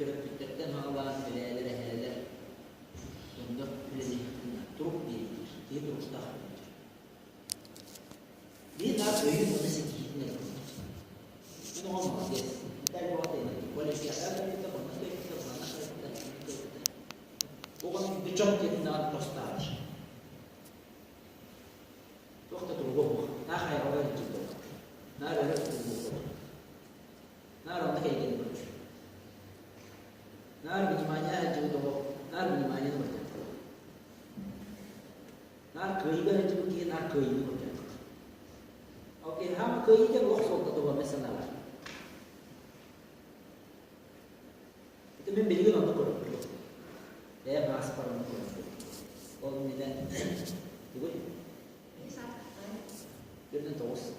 Төрөппүттэртэн саҕалаан эбээлэр, эһээлэр онно үлэлиэхтэрин турук биэрдилэр. Киһи туруктаах буолар. Биир наар өйүн уонна ситиһиитин эрэ көрбүт. Мин оҕом молодец. Италия оҕото колледжка кэлбитэ, манна кэлбитэ, манна кэлбитэ, манна кэлбитэ. Оҕону бычок диэтин даҕаны тостаабыт. Туох да туруга суох. Наар хайаҕа илдьит буолбат. Наар өрө тутуллубут. Наар онно кэйгэн көрчү. Наар внимание сылдьыбыт оҕо, наар вниманиены көрдөххө. Наар кыайыыга сылдьыбыт киһи наар кыайыыны көрдөххө. Ол киһи хаама кыайыы диэн олох суолтата уонна санаалар. Ити мин билигин онно көрөбүн. Бэйэм ааспар онно көрөбүн. Ол иннинэ тугуй? 49.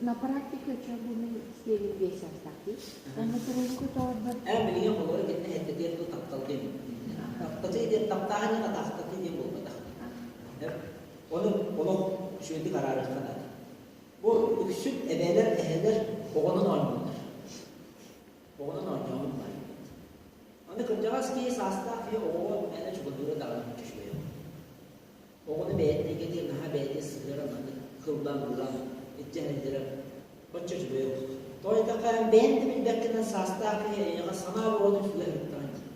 На практике чорбуну серии весь астахи. Онно туругу тоорбор. Эн билигин холоро кэннэ хэттэтиэр тыл таптал диэн таптачы диэн таптааһын диэн атаахтатыы диэн буолбатах. Ону олох үчүгэйдик араарыахха наада. Бу үксүн эбээлэр, эһэлэр оҕонон оонньууллар. Оҕонон оонньообут баар. Аны кырдьаҕас киһи саастаах киһи оҕоҕо мээнэ чугаһыыра даҕаны үчүгэй. Оҕону бэйэтин эйгэтигэр наһаа бэйэтин сыһыаран маннык кылбаан ууран илдьэ сылдьара оччо үчүгэй оҕус. Тоҕо диэтэххэ, бэйэҥ да билбэккинэн саастаах киһи эйиэхэ санаа бөҕөтүн сүгэ сырыттаҕын дии.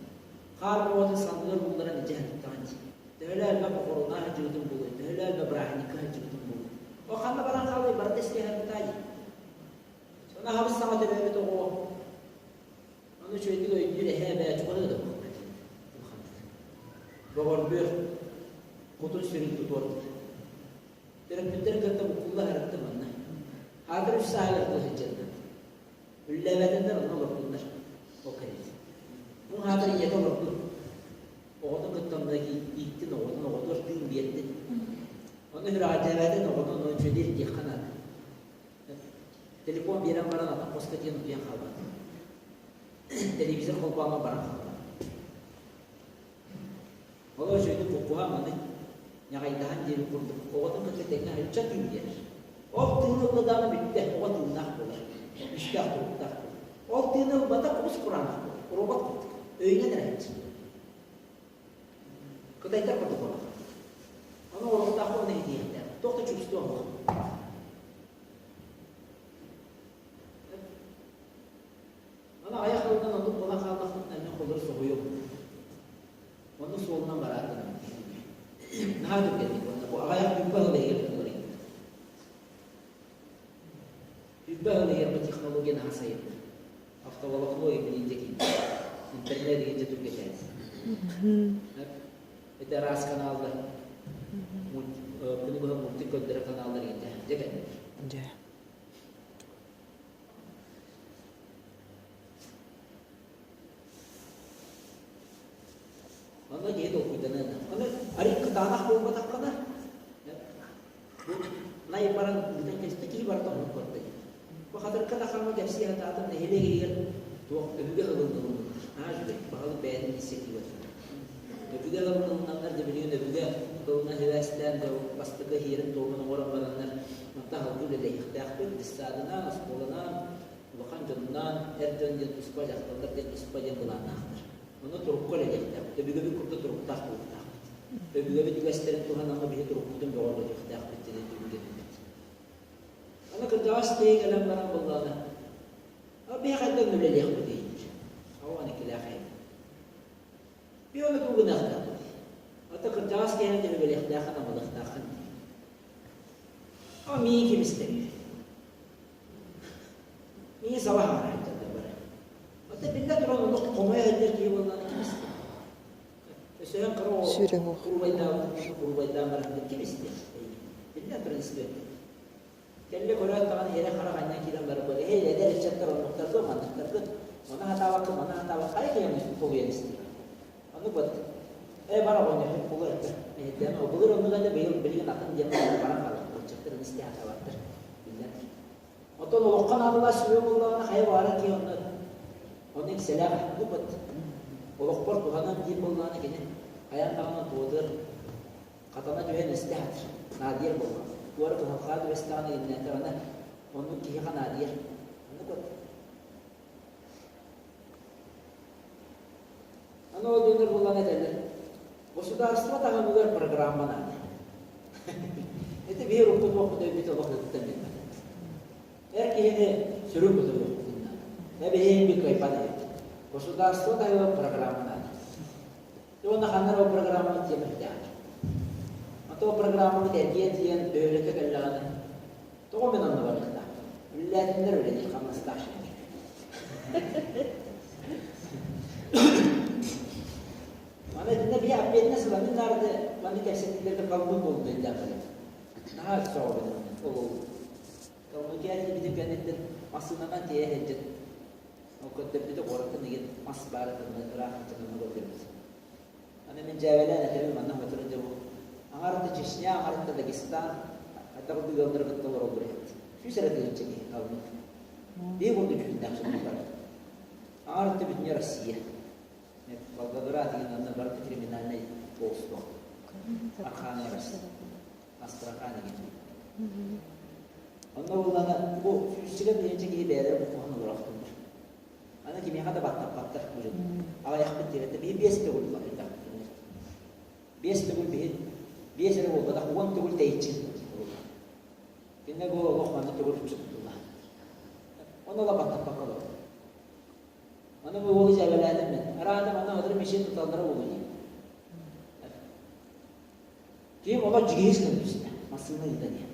Хаар бөҕөтүн санныгар уулларан илдьэ сырыттаҕын дии. Төһөлөөх элбэх похоронаа сылдьыбытым буолуой, төһөлөөх элбэх бырааһынньыкка сылдьыбытым буолуой. Ол ханна баран хаалыай, барыта истиһэ сырыттаа дии. Ону аһабыс саҥа төрөөбүт оҕо ону үчүгэйдик өйдүүр эһээ эбээ чугаһыа да буолбат. Улаханнык. Бөҕөргүөр кутун-сүрүн тутуордур. Төрөппүттэрин кытта буккулла сырытта манна. Аатыр үс сааһыгар тыл сылдьаннар. Үллээбэтиннэр онно олордуннар. Ол кэриэтэ. Муҥ аатыр ийэтэ олордун. Оҕотун кытта онно ииттин, оҕотун оҕотугар тыын биэрдин. Онно сүрэҕэлдьээбэтин оҕотун ону үчүгэйдик ирдиэххэ наада. Телефон биэрэн баран атын хоско тиийэн утуйан хаалбат. Телевизор холбоомо баран хаалбат. Ол үчүгэйдик куккуһа маны ньаҕайдаһан диэбит курдук оҕотун кытта тэҥҥэ ычча тыын биэрэр. Ол тыыны ылла даҕаны бүттэ, оҕо тыыннаах буолар, күүстээх туруктаах буолар. Ол тыыны ылбата кубус кураанах буолар, робот курдук, өйүнэн эрэ сылдьар. Кытайдар курдук буолар. Ону олохтоох уонна иһитиэхтээх. Туох да чувство суох. Аны айах тылынан оннук буолан хааллахпытына мин холлор соһуйуом. Оннук суолунан бараат гынабын. Наһаа түргэнник уонна бу аҕайах бүппэ сыл иһигэр уларыйбыт. Бүппэ сыл иһигэр бу технология наһаа сайынна. Автоволокно билин дьэ киирдэ. Интернет игин дьэ түргэтээн. Это араас каналлар. Күнү быһа мультик көрдөрөр каналлар игин дьэ кэллилэр. Дьэ. Онно киһи толкуйданыан. Аны арыый кытаанах буолбатаххына, бу най баран ыытан кэбистэ киһи барыта оннук көрдө. Бу хатырыкка да хаҥа кэпсии сатаатым нэһилиэк иһигэр туох өбүгэ ылыннылыннар. Наһаа үчүгэй, баһылык бэйэтин инициативата. Өбүгэ ылыннылыннар да билигин өбүгэ тылынан сибээстээн да бастакы иһиэрин-туомун оҥорон бараннар мантан салгыы үлэлэһиэхтээхпит, детсадынан, оскуоланан, улахан дьонунан, эр дьон диэн туспа, дьахталлар диэн туспа диэн былааннаахтар. Ону турукка үлэлиэхтээхпит, өбүгэбит курдук туруктаах буолуохтаахпыт. Өбүгэбит үгэстэрин туһанан биһи турукпутун бөҕөргөтүөхтээхпит диэн өйдөбүлгэ Аны кырдьаҕас киһи кэлэн баран буоллаҕына, биһи хайдах үлэлиэхпитий диир. Оҕо иккилээх эһэбит. Би ону тугу гыныахтаахпытый? Ата кырдьаҕас киһини төһөлүөхтээххин, абылыахтааххын диир. О, миигин ким истэрий? Миигин саба хаара сылдьаллар бары. Ата биллэн туран олох хомойо сылдьар киһи буоллаҕына ким истиэ? Өсөһөн кыра оҕо Сүрэх ох. курубайдаабыт курубайдаан баран ким истиэ? Биллэн туран истибэт. Кэллэ көрөөт даҕаны иһэрэ-харах анньан киирэн баран бу эһэй эдэр ыччаттар оннуктаргын, манныктаргын, маны сатаабаккын, маны сатаабаккын хайа киһи толуйан истиэ. Оннук бат. Ээ бар оҕонньор була этэ. Эһэйдээн ол былыр оннук этэ быйыл билигин атын диэн баран хаалар. Ыччаттар истэ сатаабаттар. Биллэн. Оттон олоххо наадалаах сүбэ буоллаҕына хайа баҕарар киһи онно онно иҥсэлээх оннук бат. Олохпор туһанан диир буоллаҕына кини хайаан даҕаны туотуор хатана түһэн истэ сатыр. Наадыйар буоллаҕа. Туора кыһалҕаҕа түбэстэҕинэ иннээтэҕинэ оннук киһиэхэ наадыйар. Оннук бат. Ону ол дьоннор булан этэллэр, государство таһымыгар программа наада. Это биһи урукку туохпут өйбүт олох ыттан билбэт. Эр киһини сүрүн көтөҕүөхпүтүн наада. Эбиһиин би кыайбат эбит. Государство таһымыгар программа наада. Уонна ханна ол программаны тиэмэхтээх. Ото программабыт эргийэн тиийэн бөһүөлэккэ кэллэҕинэ, тоҕо мин онно барыахтаахпын? Үлэлээтиннэр үлэлии хамнастаах шеф. Маны итиннэ биһи ответственность ыланын наарды маны кэпсэтиилэргэ калмык буолду өйдөөн кэлэн. Наһаа сөҕөбүн ол ол. Калмыкия тиийбитим кэнниттэн массыынанан тиэйэ сылдьан ол көрдөрбүтэ куораттан игин мас баара ыраах сылдьан көрдөрбүт. Аны мин дьээбэлээн этэбин манна хотурун дьэ бу аҥарда Чечня, аҥарда Дагестан хайдах курдук ыаллары кытта олороллор эбит. 100 эрэ тыһыынча киһи калмык. Биир курдук дьүһүннээх дьоннор. Аҥар өттө бүтүннүү Россия. Волгоград деген онно барыта криминальный полство. Архаанай Россия. Астрахань деген. Онно буоллаҕына бу сүүсчэкэ тыһыынча киһи бэйэлэрэ буккуһан олорохтуннар. Аны кимиэхэ да баттаппаттар бу дьон. Аҕыйахпыт диэбэттэр. Биһи биэс төгүл элбэхпит. Биэс төгүл биһи биэс эрэ буолбатах, 10 төгүл тэйиччи. Кинилэр бу олох манна төгүл тутулла. Оны ола баттаппакка олорор. Аны бу уолу дьээбэлээтим мин. Араата манна отыр мишень туталлара буолуо дии. Ким олох дьигиһис гына түстэ. Массыына ыыта диэн.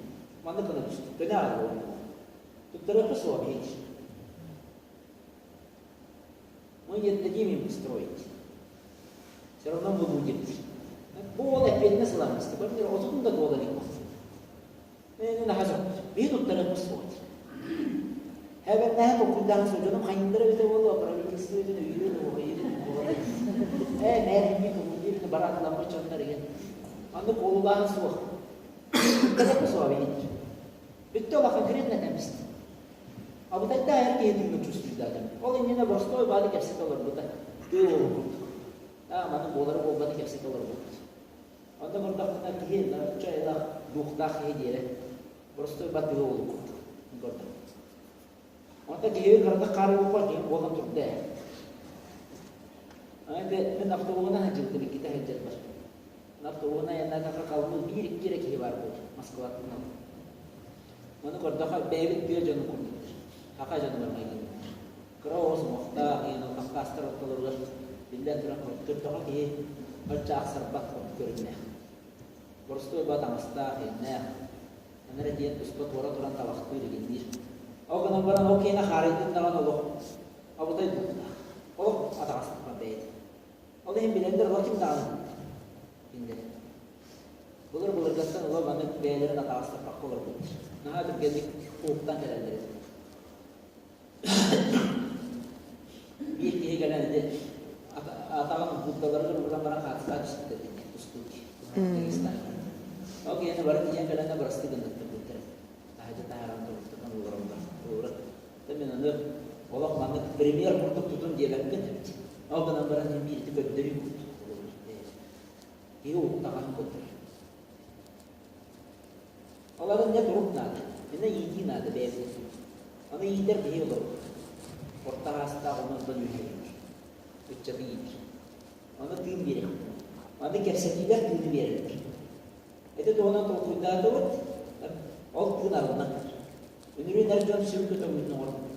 Маннык гына түстэ. Көнө аҕалла. Туттарыахха суоҕа биһиги. Мы не дадим им строить. Все равно мы будем. Бу уол эппиэтинэс ылан истэ. Көрдүлэр, отутун да туола илик Мин наһаа сөп. Биһи туттарыахпыт суоҕа. Эбэннэһэ толкуйдаан сылдьаным хайыыллара эбитэ буолуо, правительствотын өйүүрүн, уһайыытын буолар. Ээ, мээр химии бараатыламмыт дьоннор игин. Маннык куолулааһын суох. Туттарыахпыт суоҕа биһиги. Бүттэ олох конкретно этэммист. Абытайдаа эр киһи тыынын чувствуйдаатым. Ол иннинэ боростуой баады кэпсэтэ олорбута. Тыа уолун курдук. Аа, маны буолары буолбаты кэпсэтэ олорбуппут. Онно көрдөхпүнэ киһи ноччо айылаах духтаах киһи диэрэ. Боростуой батыга уолун курдук. Көрдüm. Онто киһи кыратык хаарыйбыппар киһи буолан турда ээ. Аны мин автобуһунан сылдьыбытым иккитэ сылдьарбар. Автобуһунан айаннаатахха халымы биир-икки эрэ киһи баар буолар Москваттан Ону көрдөххө бэйэбит тыа дьоно курдуктар. Саха дьонугар майгынныыр. Кыра оҕо суҥуохтаах, ийэн кавказтар ортолоругар биллэн туран көрдөххө киһи бачча ахсарбат курдук көрүҥнээх. Боростуой ба таҥастаах, иэннээх. Аны эрэ диэн туспа туора туран табахтыыр игинниир. Ол гынан баран ол киэнэ хаарыйдын даҕаны олох абытай дуулаах. Олох атаҕастаппат бэйэтэ. Ол иһин билэллэр олох ким даҕаны кинилэри. Былыр-былыргаттан ыла маннык бэйэлэрин атаҕастаппакка олорбуттар. Наһаа түргэнник уһуктан кэлэллэр этэ. Биир киһи кэлэн ити атаҕын буддаларыгар ууран баран хаатыска түспүт этэ тустуу киһи. Ол киһини бары тиийэн кэлэннэр бырастыы гыннаттарбыттар. Таһырдьа таһааран турбуттар олороллор. Туора. Мен аны олох маннык пример курдук тутун диэбэппин эбит. Ол гынан баран биир ити көрдөрүү курдук. Киһи уһуктаҕаһын көрдөрөр. Олорун не турук наада, иннэ иитии наада бэйэбитин. Аны иитэр киһи олорбут. Орто аастаах онон үһү ыччаты иитэр. Аны тыын биэриэхтэрэ. Аны кэпсэтиилэр тыыны биэрэллэр. Ити туһунан толкуйдаатыбыт, ол тыын арыллан кэлэр. Үнүрүүн эр дьон сүр көтөҕүүтүн оҥорбут.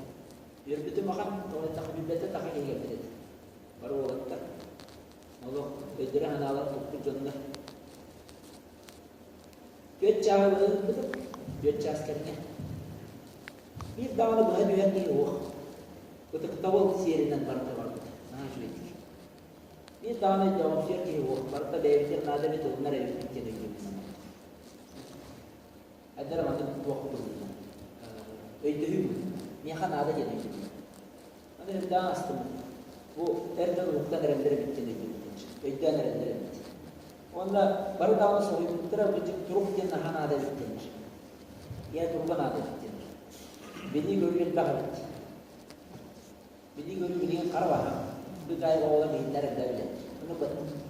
Үөрбүтүм ахан, тоҕо эттэххэ билбэтэ таха киһи кэлбит этэ. Бары уолаттар. Олох өйдөрө-санаалара туппут дьоннор. Түөрт чааһы быһа ыыппытым, 4 чаас кэриҥэ. Биир даҕаны быһа түһэр киһи суох. Ытыктабыл сиэринэн барыта барбыта. Наһаа үчүгэйдик. Биир даҕаны өйдөөҕүмсүйэр киһи суох. Барыта бэйэбитигэр наада эбит, ылынар эбиппит диэн өйдүүбүн. Эдэр маннык туох быһыытынан өйдөһүү быһыытынан. Миэхэ наада диэн өйдөбүл. Аны өйдөөн астыммыт. Бу эр дьон уһуктан эрэллэр эбит диэн өйдөбүл. Өйдөөн эрэллэр эбит. Уонна бары даҕаны соһуйбуттара бу турук диэн наһаа наада эбит диэннэр. Ийэ туруга наада эбит диэннэр. Билии-көрүү элбэх эбит. Билии-көрүү билигин хара баһаам. Быыкаайык оҕолор биһиннэр эрдэ билэллэр. Ону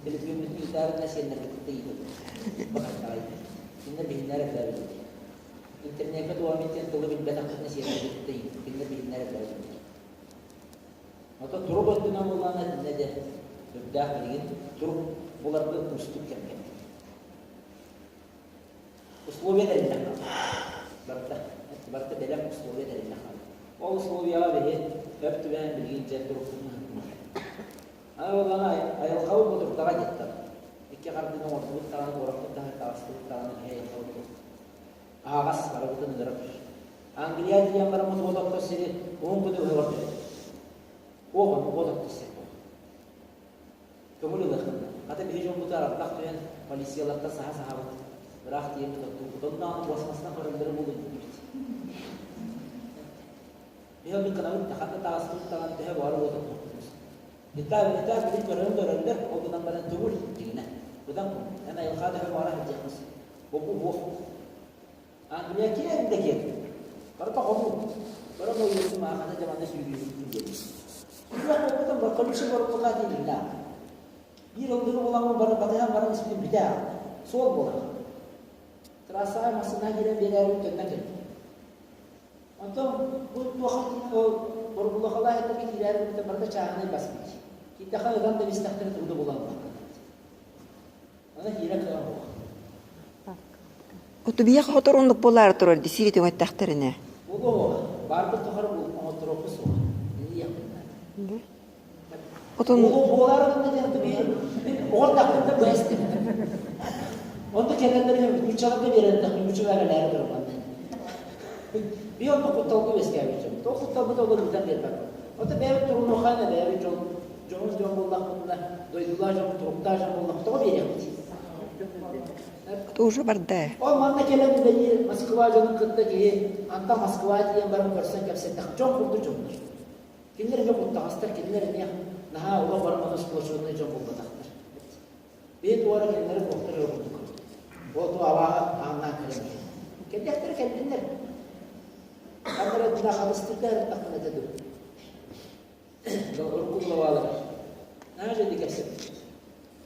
төлөпүөммүтүн ыытаарына сиэннэргэ кытта ыытабыт. Баҕардаҕай. Кинилэр биһиннэр эрдэ билэллэр. Интернеккэ туһаммыт диэн тылы билбэтэххитинэ сиэннэргэ кытта ыытабыт. Кинилэр биһиннэр эрдэ билэллэр. Ото турук өттүнэн буоллаҕына итиннэ дьэ. Үрдээх билигин турук буларга уустук кэм кэлбит. Условия тэриллэн хаалла. Барыта, барыта бэлэм условия тэриллэн хаалла. Ол условияҕа биһи өп түбэһэн билигин дьэ турукпутун ыһыктыммыт. Аны буоллаҕына айылҕабыт бу турдаҕа диэттэр. Икки хардыыны оҥордубут даҕаны, куораппыт таһыгар таҕыстыбыт даҕаны киһи айылҕабыт бу аһаҕас барыбытын ыҥырар. Англия тиийэн бараммыт уот оттор сири уһун күнү ыһыгар түһэр. Уох ону уот оттор сир Көҥүл ылыаххын. Хата биһи дьоммутугар ардах түһэн полициялартан саһа саһабыт. Ыраах тиийэммит оттуубут. Оннооҕу космостан көрөллөрө буолуо диибит. Биһи оннук гынабыт да, ханна таҕыстыбыт даҕаны төһө баҕар уот оттуохпут. Итаа, итаа билин көрөрүн көрөллөр, ол гынан баран көҥүл дьиҥинэ. Быдан көҥүл. Эн айылҕа төһө баҕара сылдьыаххын сөп. Бобуу буох. Англия киэҥ да киэҥ. Барыта хонуу. Бары бойуоту маахана дьаманы сүүрүүһүккүн диэн. Сүрэх буолбутун колючий боруплука дииллэр. Биир ыллыгы буламмын бары батыһан баран испитим бүтэ Суол буолар. Трассаҕа массыына киирэн биэрээри төннөн кэлбит. Онтон бу туоха борбулахалаах этэргэ киирээри гыммыта барыта чааһынай бас билии. Киирдэххэ ытан да истэхтэрэ тугу да булаллар. Аны киирэ кыа буолар. Отубийах хотор оннук буолаары турар дии сири түҥэттэхтэринэ. Буолуо баарбыт тухары оҥотторуохпут суоҕа. Ини Отон Буолаары гынна диэн мин оҕор тахпытта бэстим. Онто кэлэннэр нууччаларга биэрэн нууччалар элээри турар Би онно кутталга үөскээбит дьон. Тоҕо кутталбыт олор ыытан биэрбэт. Ото бэйэбит турунуоххайна бэйэбит дьон дьоһун дьон буоллахпытына, дойдулаах дьон, туруктаах дьон буоллах, тоҕо биэриэхпит? Тоже барда. Ол манна кэлэн үлэлиир Москва дьонун кытта киһи антан Москва тиийэн баран көрсөн кэпсэтэх дьон курдук дьоннор. Кинилэр эмиэ куттаҕастар, кинилэр эмиэ наһаа олох баран ону сплоченный дьон буолбатахтар. Биһи туора кинилэри туохтар эрэ курдук. Ол ту абааһы ааннаан кэлэн иһэр. Кэллэхтэрэ кэллиннэр. Ханна эрэ хабыстырга эрэ этэ дуу. Урукку главалар наһаа дьэ кэпсэппит.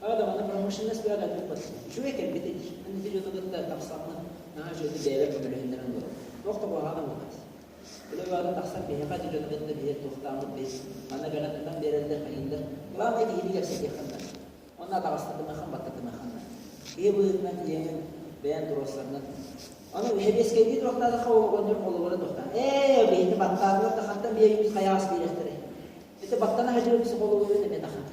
Аада манна промышленность бөҕө кэлбит бас. Үчүгэй кэлбит дии. Аны ити дьону кытта тахсаммын наһаа үчүгэйдик бэйэбэр көмөлөһүннэрэн олорор. Туох да куһаҕана буолбат. Үлэ бөҕөтө тахсан биһиэхэ ити дьону кытта биһи туохтааммыт биһи манна кэлэн ытан биэрэллэр хайыыллар. Главное киһини кэпсэтиэххин наада. Онно атаҕастатымыаххын баттатымыаххын наада. Киһи быһыытынан тиийэҥин бэйэн туруорсаргын Аны сэбиэскэйдии туруохтаатахха ол оҕонньор холобура туохтаах. Ээ, биһини баттаатылар да хантан биһиги хайаҕас биэриэхтэрэй. Ити баттана сылдьыбыт психологуйун эмиэ таххан.